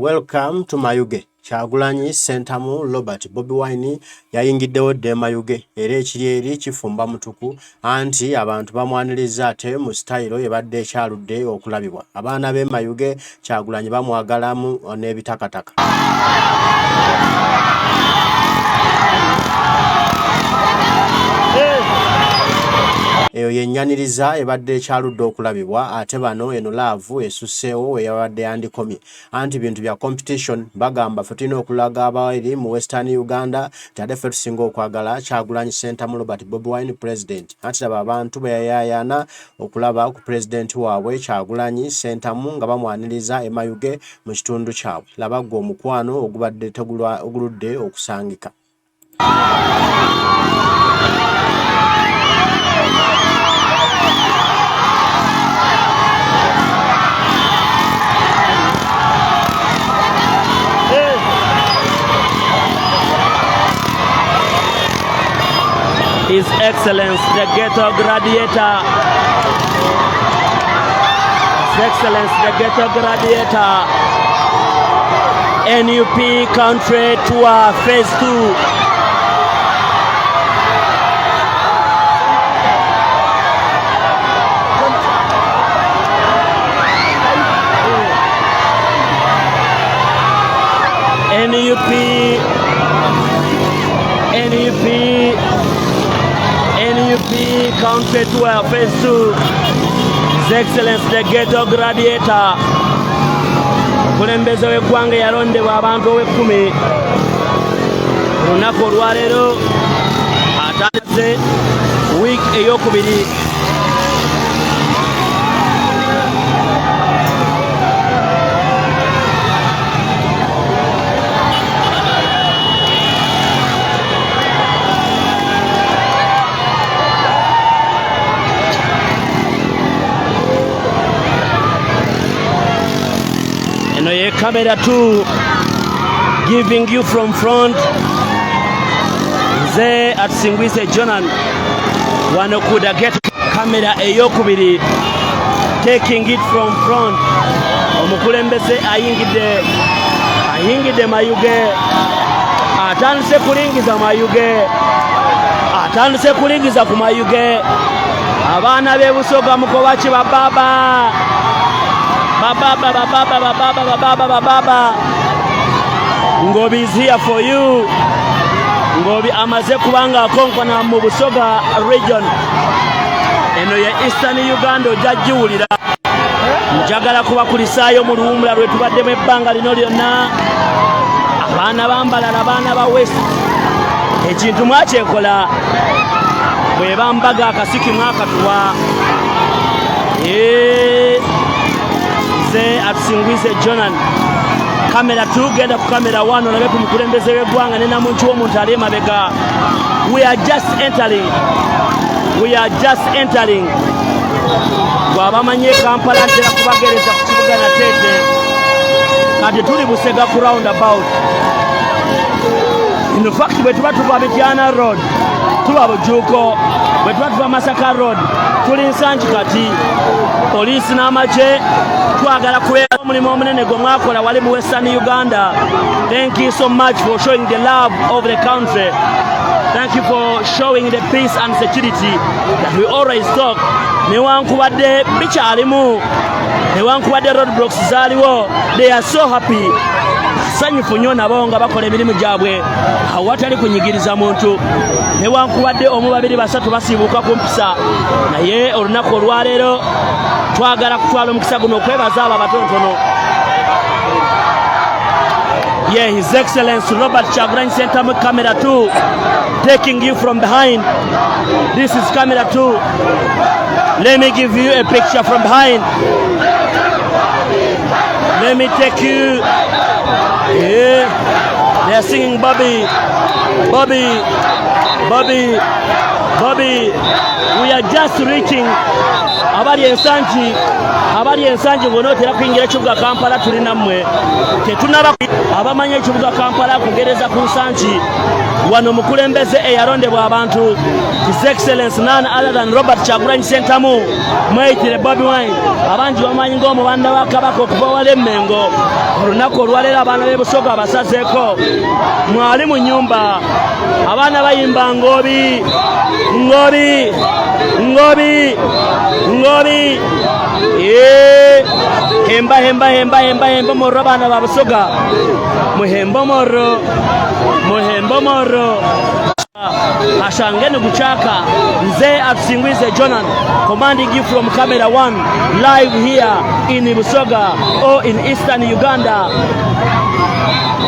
Welcome to Mayuge. Kyagulanyi Ssentamu Robert Bobi Wine yayingiddewo dda e Mayuge era ekiri eri kifumba mutuku anti abantu bamwaniriza ate mu sitayiro ebadde ekyaludde okulabibwa. Abaana b'e Mayuge Kyagulanyi bamwagalamu n'ebitakataka. Eyo y'ennyaniriza ebadde ekyaludde okulabibwa ate bano eno laavu esusseewo we yabadde yandikomye. Anti bintu bya competition bagamba ffe tulina okulaga abaeri mu Western Uganda nti ate ffe tusinga okwagala Kyagulanyi Ssentamu Robert Bobi Wine president. Anti laba abantu bwe yayaayaana okulaba ku pulezidenti waabwe Kyagulanyi Ssentamu nga bamwaniriza e Mayuge mu kitundu kyabwe. Laba ggwe omukwano ogubadde oguludde okusangika. His Excellence the Ghetto Gladiator. His Excellence the Ghetto Gladiator. NUP Country Tour Phase 2. NUP NUP NUP Country Tour Phase 2. His Excellence the Ghetto Gladiator. Omukulembeze w'eggwanga eyalondebwa abantu ow'ekkumi olunaku olwaleero atandise wiiki ey'okubiri. Eno ye camera 2 giving you from front. Nze Atusingwise Jonan wano ku the gate, kamera eyokubiri taking it from front. Omukulembeze ayingidde Mayuge, atandise kulingiza Mayuge, atandise kulingiza ku Mayuge. Abaana b'e Busoga mukoba ki? Bababa bababa bababa bababa bababa bababa. Ngobi is here for you. Ngobi amaze kubanga akonkona mu Busoga region eno ye Eastern Uganda, ojja giwulira. Njagala kubakulisaayo mu luwumula lwe tubaddemu ebbanga lino lyonna. Abaana bambalala, abaana ba West, ekintu mwakyekola bwe bambaga akasiki mwakatuwa. Nze Atusingwise Jonan, kamera tugenda ku kamera 1 olabe ku mukulembeze w'eggwanga ne namuntu w'omuntu ali emabega. We are just entering, we are just entering. Gwabamanyi e Kampala ntera kubagereza ku kibuga Nateete, kati tuli Busega ku roundabout. In fact, bwe tuba tuva Mityana Road tuba Bujuuko, bwe tuba tuva Masaka Road tuli Nsangi. Kati poliisi n'amagye twagala kubeera omulimu omunene gwe mwakola wali mu Western Uganda. Thank you so much for showing the love of the country. Thank you for showing the peace and security that we always talk. Newankubadde bikyalimu, newankubadde roadblocks zaaliwo, they are so happy, basanyufu nnyo nabo nga bakola emirimu gyabwe awatali kunyigiriza muntu, newankubadde omu, babiri, basatu basiibuuka ku mpisa. Naye olunaku olwaleero twagala kutwala omukisa guno okwebaza abo abatonotono. Yeah, His Excellency Robert Kyagulanyi Ssentamu, camera 2, taking you from behind. This is camera 2. Let me give you a picture from behind. Let me take you. Yeah. They are singing Bobby, Bobby, Bobby, Bobby. We are just reaching Abali ensangi, abali ensangi ng'onootera kuyingira ekibuga Kampala, tuli nammwe. Tetunaba abamanyi ekibuga Kampala kugereza ku nsangi. Wano omukulembeze eyalondebwa abantu, His Excellence none other than Robert Kyagulanyi Ssentamu, mweyitire Bobi Wine, abangi bamanyi ng'omubanda wa Kabaka okuva wala Emmengo. Olunaku olwaleero abaana b'e Busoga abasazeeko mwali mu nnyumba, abaana bayimba ngobi ngobi ngobi ngobi. Hemba hemba hemba hemba hemba omuriro, abaana ba Busoga muhembe omuriro, muhembe omuriro ashange nigukyaka. Nze Atusingwize Jonan, commanding you from camera one, live here in Busoga or in Eastern Uganda.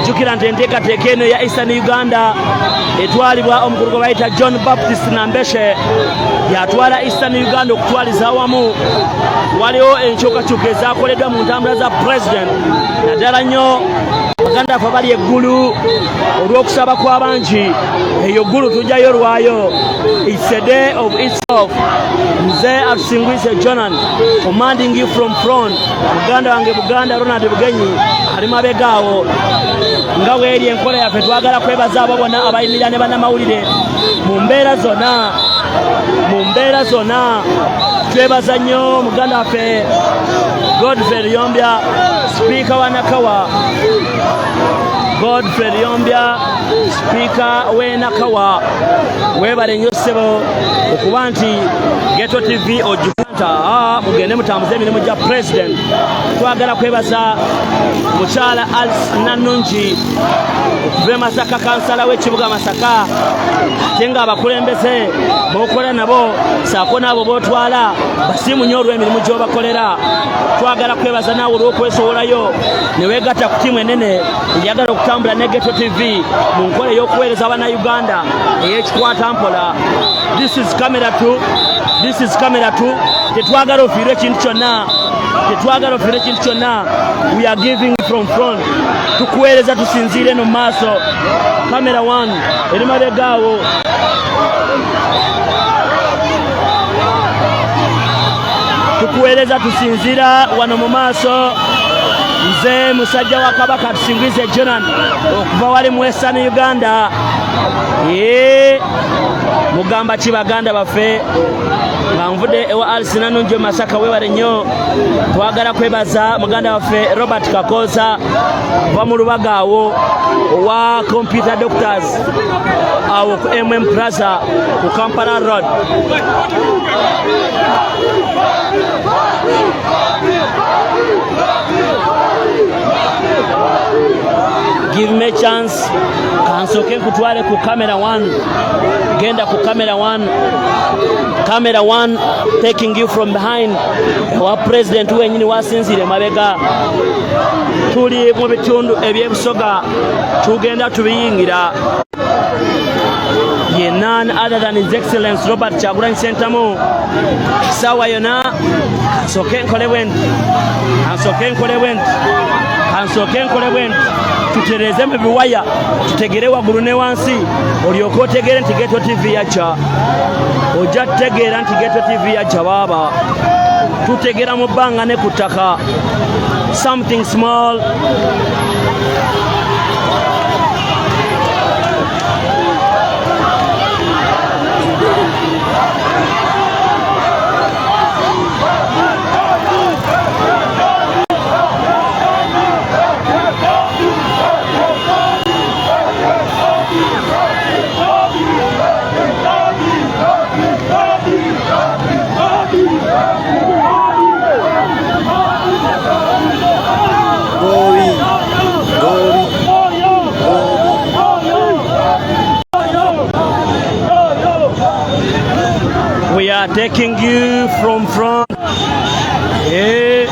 Jjukira nti enteekateeka eno eya Eastern Uganda etwalibwa omukulu gwe bayita John Baptist Nambeshe, yatwala Eastern Uganda okutwaliza awamu. Waliwo enkyukakyuka ezakoleddwa mu ntambula za president, naddala nnyo baganda baffe abali eggulu olw'okusaba kw'abangi. Eyo ggulu tujjayo lwayo. It's a day of itself. Nze Atusingwize Jonan, commanding you from front. Muganda wange Buganda Ronald Bugenyi ali mabega awo. Nga bweri enkola yaffe, twagala kwebaza abo bonna abayimirira ne bannamawulire mu mbeera zonna, mu mbeera zonna. Twebaza nnyo muganda waffe Godfrey Luyombya, sipiika wa Nakawa. Godfrey Luyombya, sipiika w'e Nakawa, weebale nnyo ssebo okuba nti Ghetto TV ogifanta. Mugende mutambuze emirimu gya president. Twagala kwebaza mukyala Alice Nannungi okuva e Masaka, kansala w'ekibuga Masaka, ate ng'abakulembeze b'okola nabo saako n'abo b'otwala basiimu nnyo olw'emirimu gy'obakolera. Twagala kwebaza naawe olw'okwesowolayo ne weegatta ku ttiimu ennene eyagala okutambula ne Ghetto TV mu nkola ey'okuweereza Bannayuganda ey'ekikwata mpola. This is camera 2, this is camera 2. Tetwagala ofiirwe ekintu kyonna, tetwagala ofiirwe ekintu kyonna. We are giving from front. Tukuweereza tusinziire eno mu maaso. Camera 1 eri mabega awo. Tukuweereza tusinziira wano mu maaso. Nze musajja wa Kabaka Tusingwize Jonan okuva wali mu Western Uganda. Ye mugamba ki baganda baffe nga nvudde ewa Alice Nannungi e Masaka? Webale nnyo. Twagala kwebaza muganda waffe Robert Kakoza kuva mu Lubaga awo owa Computer Doctors awo ku MM Plaza ku Kampala Road. Give me a chance, kansooke nkutwale ku camera 1. Genda ku camera 1, camera 1 taking you from behind ewa president wenyini wasinziire mabega. Tuli mu bitundu ebyebusoga, tugenda tubiyingira. Ye none other than His Excellence Robert Kyagulanyi Ssentamu. Essaawa yonna kansooke nkole bwe nti, kansooke nkole bwe nti, kansooke nkole bwe nti, tutereeze mu biwaya, tutegere waggulu ne wansi, olyoke otegere nti Ghetto TV yajja. Ojja tutegeera nti Ghetto TV yajja. Baaba tutegera mu bbanga ne ku ttaka. Something small. Gobi, gobi, gobi. We are taking you from front. Yeah.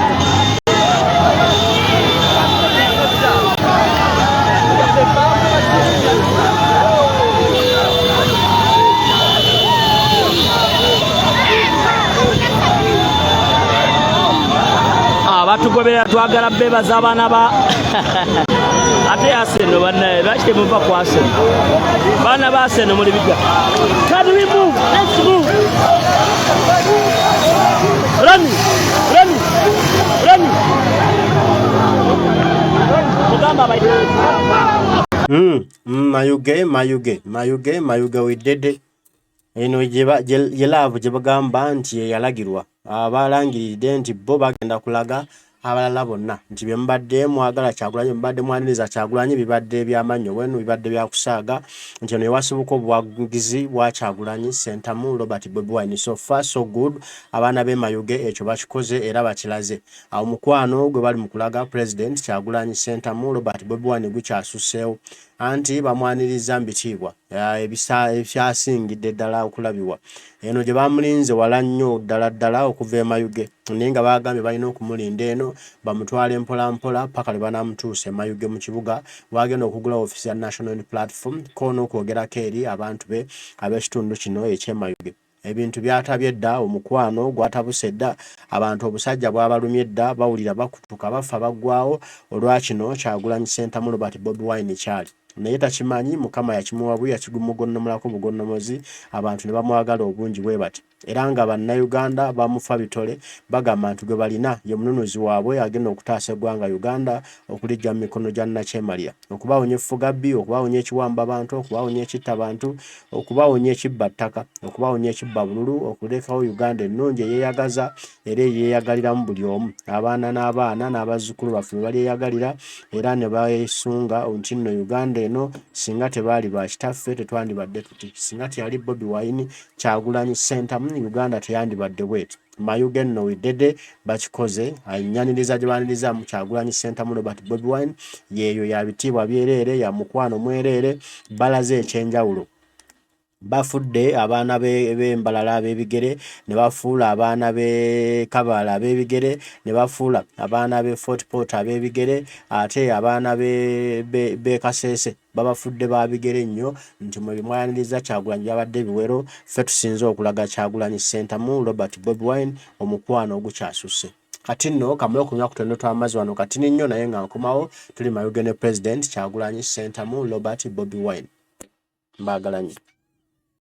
Abatugoberera twagala bebaza abaana ba ate Arsenal bannaye. Lwaki temuva ku Arsenal? Baana ba Arsenal muli bijja. Can we move? Let's move. Rani, Rani, Rani. Mugamba abayi. Mayuge, Mayuge, Mayuge, Mayuge widdede. Eno ye laavu gye bagamba nti ye yalagirwa. Abalangiridde nti bo bagenda kulaga abalala bonna nti bye mubadde mwagala Kyagulanyi, bye mubadde mwaniriza Kyagulanyi bibadde by'amannyo bwenu, bibadde bya kusaaga, nti eno ewasibuka obuwagizi bwa Kyagulanyi Ssentamu Robert Bobi Wine. So far so good, abaana b'e Mayuge ekyo bakikoze era bakilaze. Awo mukwano gwe bali mu kulaga President Kyagulanyi Ssentamu Robert Bobi Wine gukyasusseewo, anti bamwaniriza mu bitiibwa ebyasingidde ddala okulabibwa. Eno gye bamulinze wala nnyo ddala ddala okuva e Mayuge, naye nga baagambye balina okumulinda eno bamutwale mpola mpola paka lwe banaamutuusa e Mayuge mu kibuga w'agenda okugula ofiisi ya National Unity Platform ko n'okwogerako eri abantu be ab'ekitundu kino eky'e Mayuge. Ebintu byatabye dda, omukwano gwatabuse dda, abantu obusajja bwabalumye dda, bawulira bakutuka bafa baggwawo olwa kino Kyagulanyi Ssentamu Robert Bobi Wine kyali. Naye takimanyi, Mukama yakimuwa bwi yakimugonnomolako bugonnomozi abantu ne bamwagala obungi bwe bati. Era nga Bannayuganda bamufa bitole, bagamba nti gwe balina ye mununuzi waabwe agenda okutaasa eggwanga Uganda okuliggya mu mikono gya nnakyemalira, okubawonya effugabbi, okubawonya ekiwambabantu, okubawonya ekittabantu, okubawonya ekibbattaka, okubawonya ekibbabululu, okulekawo Uganda ennungi eyeeyagaza era eyeeyagaliramu buli omu, abaana n'abaana n'abazzukulu baffe mwe balyeyagalira era ne beesunga nti nno Uganda eno singa tebaali ba kitaffe tetwandibadde tuti, singa teyali Bobi Wine, Kyagulanyi Ssentamu, Uganda teyandibadde bweti. Mayuge nno widede bakikoze, ennyaniriza gye baanirizaamu Kyagulanyi Ssentamu Robert Bobi Wine yeeyo ya bitiibwa byereere, ya mukwano mwereere, balaze eky'enjawulo. Bafudde abaana b'e Mbarara ab'ebigere, ne bafuula abaana b'e Kabale ab'ebigere, ne bafuula abaana b'e Fort Portal ab'ebigere, ate abaana b'e Kasese babafudde ba bigere nnyo nti mwe bye mwayaniriza Kyagulanyi byabadde biwero, ffe tusinze okulaga Kyagulanyi Ssentamu Robert Bobi Wine omukwano ogukyasusse. Kati nno kamale okunywa ku tono tw'amazzi wano katini nnyo naye nga nkomawo tuli Mayuge ne President Kyagulanyi Ssentamu Robert Bobi Wine. Mbaagala nnyo.